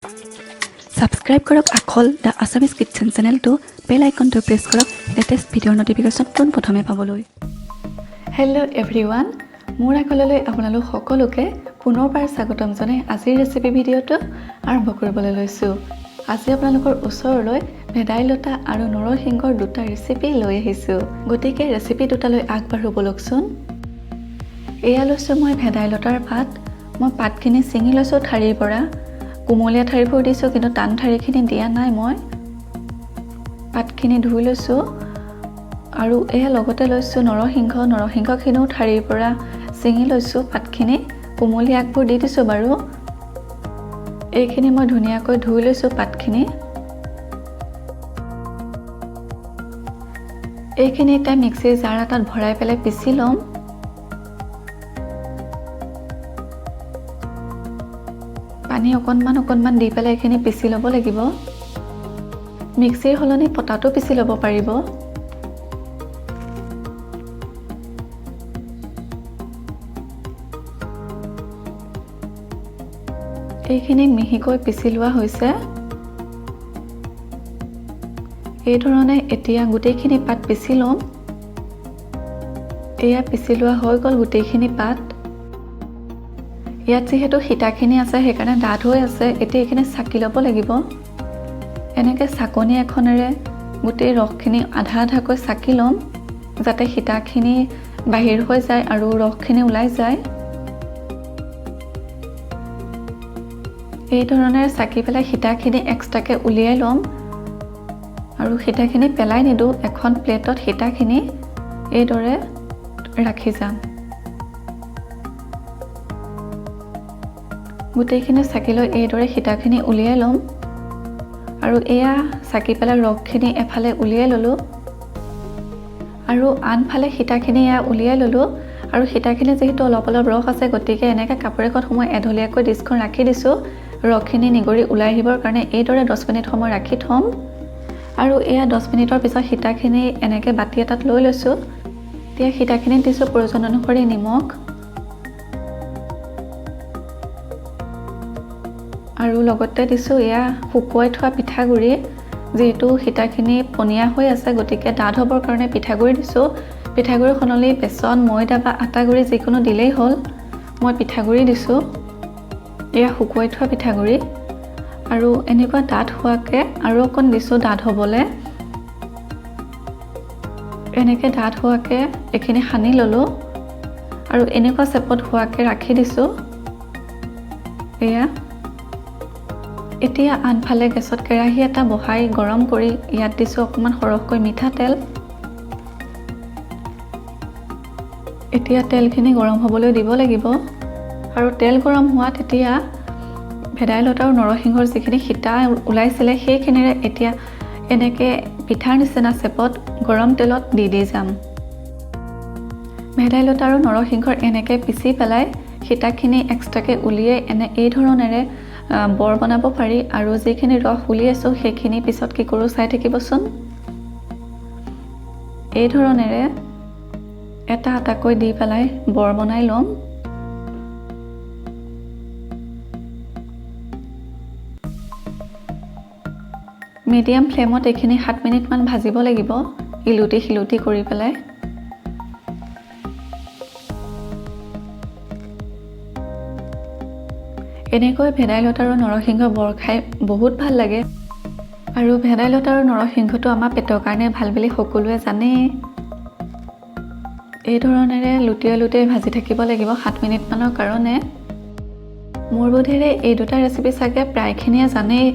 Subscribe কৰক Akhol the Assamese kitchen চেনেলটো, বেল আইকনটো press কৰক লেটেষ্ট ভিডিঅ'ৰ ন'টিফিকেশ্যন পোনপ্ৰথমে পাবলৈ। হেল্ল' এভৰিৱান, মোৰ আখললৈ আপোনালোক সকলোকে পুনৰবাৰ স্বাগতম জনাই আজিৰ ৰেচিপি ভিডিঅ'টো আৰম্ভ কৰিবলৈ লৈছোঁ। আজি আপোনালোকৰ ওচৰলৈ ভেদাইলতা আৰু নৰসিংহৰ দুটা ৰেচিপি লৈ আহিছোঁ। গতিকে ৰেচিপি দুটালৈ আগবাঢ়ো ব'লকচোন। এয়া লৈছোঁ মই ভেদাইলতাৰ পাত। মই পাতখিনি ছিঙি লৈছোঁ ঠাৰিৰ পৰা। কুমলীয়া ঠাৰিবোৰ দিছোঁ, কিন্তু টান ঠাৰিখিনি দিয়া নাই। মই পাতখিনি ধুই লৈছোঁ আৰু এয়া লগতে লৈছোঁ নৰসিংহ। নৰসিংহখিনিও ঠাৰিৰ পৰা ছিঙি লৈছোঁ। পাতখিনি কুমলীয়া আগবোৰ দি দিছোঁ বাৰু। এইখিনি মই ধুনীয়াকৈ ধুই লৈছোঁ পাতখিনি। এইখিনি এতিয়া মিক্সিৰ জাৰ এটাত ভৰাই পেলাই পিচি ল'ম। পানী অকণমান অকণমান দি পেলাই এইখিনি পিচি ল'ব লাগিব। মিক্সিৰ সলনি পটাটো পিচি ল'ব পাৰিব। এইখিনি মিহিকৈ পিচি লোৱা হৈছে। এই ধৰণে এতিয়া গোটেইখিনি পাত পিচি ল'ম। এয়া পিচি লোৱা হৈ গ'ল গোটেইখিনি পাত। ইয়াত যিহেতু সীতাখিনি আছে, সেইকাৰণে ডাঠ হৈ আছে। এতিয়া এইখিনি চাকি ল'ব লাগিব। এনেকৈ চাকনি এখনেৰে গোটেই ৰসখিনি আধা আধাকৈ চাকি ল'ম, যাতে সীতাখিনি বাহিৰ হৈ যায় আৰু ৰসখিনি ওলাই যায়। এই ধৰণেৰে চাকি পেলাই সীতাখিনি এক্সট্ৰাকৈ উলিয়াই ল'ম আৰু সীতাখিনি পেলাই নিদিওঁ। এখন প্লেটত সীতাখিনি এইদৰে ৰাখি যাম। গোটেইখিনি চাকি লৈ এইদৰে সীতাখিনি উলিয়াই ল'ম। আৰু এয়া চাকি পেলাই ৰসখিনি এফালে উলিয়াই ল'লোঁ আৰু আনফালে সীতাখিনি এয়া উলিয়াই ল'লোঁ। আৰু সীতাখিনি যিহেতু অলপ অলপ ৰস আছে, গতিকে এনেকৈ কাপোৰ এখন সোমোৱাই এঢলীয়াকৈ ডিছখন ৰাখি দিছোঁ, ৰসখিনি নিগৰি ওলাই আহিবৰ কাৰণে। এইদৰে 10 মিনিট সময় ৰাখি থ'ম। আৰু এয়া 10 মিনিটৰ পিছত সীতাখিনি এনেকৈ বাতি এটাত লৈ লৈছোঁ। এতিয়া সীতাখিনিত দিছোঁ প্ৰয়োজন অনুসৰি নিমখ আৰু লগতে দিছোঁ এয়া শুকুৱাই থোৱা পিঠাগুড়ি। যিহেতু সীতাখিনি পনীয়া হৈ আছে, গতিকে ডাঠ হ'বৰ কাৰণে পিঠাগুড়ি দিছোঁ। পিঠাগুড়িৰ সলনি বেচন, ময়দা বা আটাগুড়ি যিকোনো দিলেই হ'ল। মই পিঠাগুড়ি দিছোঁ, এয়া শুকুৱাই থোৱা পিঠাগুড়ি। আৰু এনেকুৱা ডাঠ হোৱাকৈ আৰু অকণ দিছোঁ ডাঠ হ'বলৈ। এনেকৈ ডাঠ হোৱাকৈ এইখিনি সানি ল'লোঁ আৰু এনেকুৱা চেপত হোৱাকৈ ৰাখি দিছোঁ। এয়া এতিয়া আনফালে গেছত কেৰাহী এটা বহাই গৰম কৰি ইয়াত দিছোঁ অকণমান সৰহকৈ মিঠাতেল। এতিয়া তেলখিনি গৰম হ'বলৈ দিব লাগিব। আৰু তেল গৰম হোৱাত এতিয়া ভেদাইলতা আৰু নৰসিংহৰ যিখিনি সীতা ওলাইছিলে, সেইখিনিৰে এতিয়া এনেকৈ পিঠাৰ নিচিনা চেপত গৰম তেলত দি দি যাম। ভেদাইলতা আৰু নৰসিংহৰ এনেকৈ পিচি পেলাই সীতাখিনি এক্সট্ৰাকৈ উলিয়াই এনে এই ধৰণেৰে বৰ বনাব পাৰি। আৰু যিখিনি ৰস উলিয়াইছোঁ, সেইখিনি পিছত কি কৰোঁ চাই থাকিবচোন। এই ধৰণেৰে এটা এটাকৈ দি পেলাই বৰ বনাই ল'ম। মিডিয়াম ফ্লেমত এইখিনি 7 মিনিটমান ভাজিব লাগিব, ইলুটি শিলুটি কৰি পেলাই। এনেকৈ ভেদাইলতা আৰু নৰসিংহ বৰ খাই বহুত ভাল লাগে। আৰু ভেদাইলতা আৰু নৰসিংহটো আমাৰ পেটৰ কাৰণে ভাল বুলি সকলোৱে জানেই। এই ধৰণেৰে লুটিয়াই লুটিয়াই ভাজি থাকিব লাগিব 7 মিনিটমানৰ কাৰণে। মোৰ বোধেৰে এই দুটা ৰেচিপি চাগে প্ৰায়খিনিয়ে জানেই,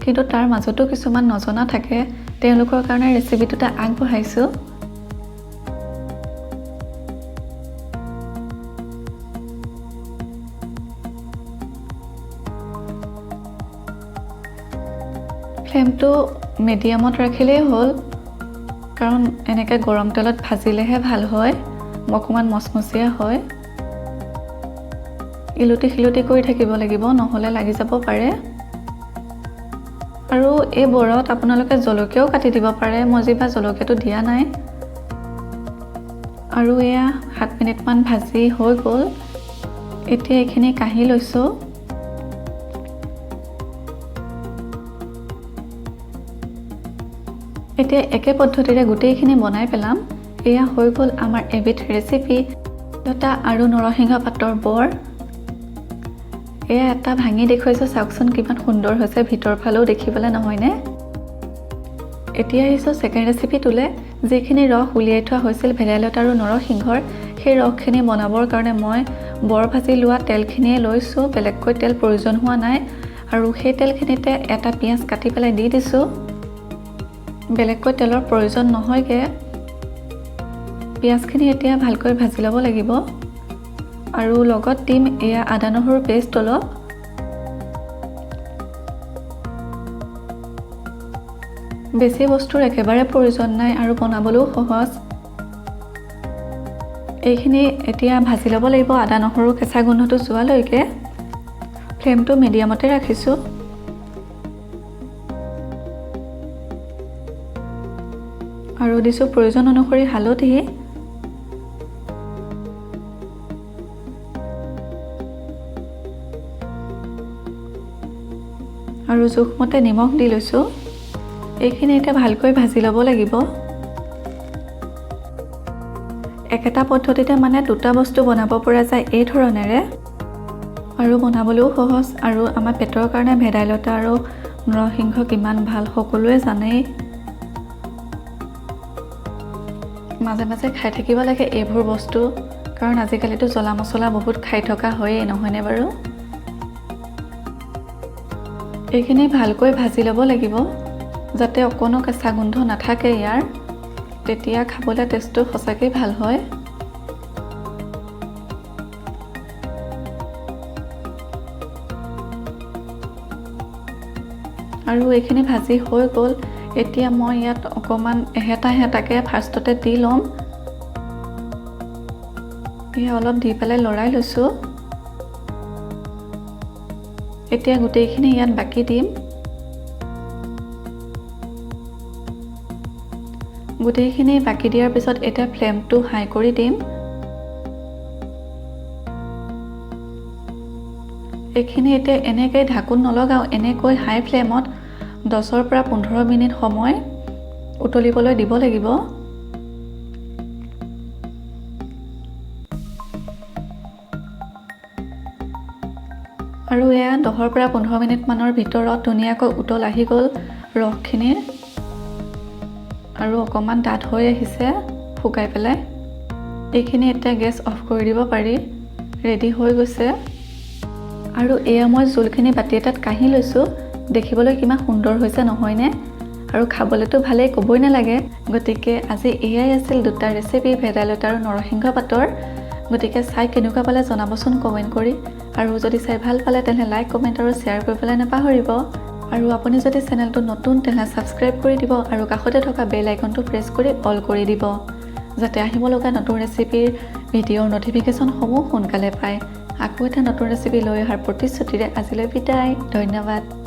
কিন্তু তাৰ মাজতো কিছুমান নজনা থাকে। তেওঁলোকৰ কাৰণে ৰেচিপি দুটা আগবঢ়াইছোঁ। ফ্লেমটো মিডিয়ামত ৰাখিলেই হ'ল, কাৰণ এনেকৈ গৰম তেলত ভাজিলেহে ভাল হয়, অকণমান মচমচীয়া হয়। ইলুটি শিলুটি কৰি থাকিব লাগিব, নহ'লে লাগি যাব পাৰে। আৰু এই বৰত আপোনালোকে জলকীয়াও কাটি দিব পাৰে। মই যেনিবা জলকীয়াটো দিয়া নাই। আৰু এয়া 7 মিনিটমান ভাজি হৈ গ'ল। এতিয়া এইখিনি কাঢ়ি লৈছোঁ। এতিয়া একে পদ্ধতিৰে গোটেইখিনি বনাই পেলাম। এয়া হৈ গ'ল আমাৰ এবিধ ৰেচিপি, লতা আৰু নৰসিংহ পাতৰ বৰ। এয়া এটা ভাঙি দেখুৱাইছোঁ, চাওকচোন কিমান সুন্দৰ হৈছে ভিতৰ ফালেও দেখিবলৈ, নহয়নে? এতিয়া আহিছোঁ ছেকেণ্ড ৰেচিপিটোলৈ। যিখিনি ৰস উলিয়াই থোৱা হৈছিল ভেদাইলতা আৰু নৰসিংহৰ, সেই ৰসখিনি বনাবৰ কাৰণে মই বৰ ভাজি লোৱা তেলখিনিয়ে লৈছোঁ, বেলেগকৈ তেল প্ৰয়োজন হোৱা নাই। আৰু সেই তেলখিনিতে এটা পিঁয়াজ কাটি পেলাই দি দিছোঁ, বেলেগকৈ তেলৰ প্ৰয়োজন নহয়গৈ। পিঁয়াজখিনি এতিয়া ভালকৈ ভাজি ল'ব লাগিব। আৰু লগত দিম এয়া আদা নহৰু পেষ্ট অলপ। বেছি বস্তুৰ একেবাৰে প্ৰয়োজন নাই আৰু বনাবলৈও সহজ। এইখিনি এতিয়া ভাজি ল'ব লাগিব আদা নহৰু কেঁচা গোন্ধটো যোৱালৈকে। ফ্লেমটো মিডিয়ামতে ৰাখিছোঁ। আৰু দিছোঁ প্ৰয়োজন অনুসৰি হালধি। আৰু জোখমতে নিমখ দি লৈছোঁ। এইখিনি এতিয়া ভালকৈ ভাজি ল'ব লাগিব। একেটা পদ্ধতিতে মানে দুটা বস্তু বনাব পৰা যায় এই ধৰণেৰে, আৰু বনাবলৈও সহজ। আৰু আমাৰ পেটৰ কাৰণে ভেদাইলতা আৰু নৰসিংহ কিমান ভাল সকলোৱে জানেই। মাজে মাজে খাই থাকিব লাগে এইবোৰ বস্তু, কাৰণ আজিকালিতো জ্বলা মছলা বহুত খাই থকা হয়েই, নহয়নে বাৰু? এইখিনি ভালকৈ ভাজি ল'ব লাগিব যাতে অকণো কেঁচা গোন্ধ নাথাকে ইয়াৰ, তেতিয়া খাবলৈ টেষ্টটো সঁচাকৈ ভাল হয়। আৰু এইখিনি ভাজি হৈ গ'ল। এতিয়া মই ইয়াত অকণমান এহেতা এহেতাকৈ ফাৰ্ষ্টতে দি ল'ম। এয়া অলপ দি পেলাই লৰাই লৈছোঁ। এতিয়া গোটেইখিনি ইয়াত বাকি দিম। গোটেইখিনি বাকি দিয়াৰ পিছত এতিয়া ফ্লেমটো হাই কৰি দিম। এইখিনি এতিয়া এনেকৈ ঢাকোন নলগাওঁ, এনেকৈ হাই ফ্লেমত 10ৰ পৰা 15 মিনিট সময় উতলিবলৈ দিব লাগিব। আৰু এয়া 10ৰ পৰা 15 মিনিটমানৰ ভিতৰত ধুনীয়াকৈ উতল আহি গ'ল ৰসখিনিৰ, আৰু অকণমান ডাঠ হৈ আহিছে শুকাই পেলাই। এইখিনি এতিয়া গেছ অফ কৰি দিব পাৰি, ৰেডি হৈ গৈছে। আৰু এয়া মই জোলখিনি বাতি এটাত কাঢ়ি লৈছোঁ। দেখিবলৈ কিমান সুন্দৰ হৈছে নহয়নে? আৰু খাবলৈতো ভালেই, ক'বই নালাগে। গতিকে আজি এয়াই আছিল দুটা ৰেচিপি, ভেদাইলতা আৰু নৰসিংহ পাতৰ। গতিকে চাই কেনেকুৱা পালে জনাবচোন কমেণ্ট কৰি। আৰু যদি চাই ভাল পালে তেনেহ'লে লাইক, কমেণ্ট আৰু শ্বেয়াৰ কৰিবলৈ নাপাহৰিব। আৰু আপুনি যদি চেনেলটো নতুন তেনেহ'লে ছাবস্ক্ৰাইব কৰি দিব আৰু কাষতে থকা বেল আইকনটো প্ৰেছ কৰি অল কৰি দিব, যাতে আহিব লগা নতুন ৰেচিপিৰ ভিডিঅ'ৰ ন'টিফিকেশ্যনসমূহ সোনকালে পায়। আকৌ এটা নতুন ৰেচিপি লৈ অহাৰ প্ৰতিশ্ৰুতিৰে আজিলৈ বিদায়। ধন্যবাদ।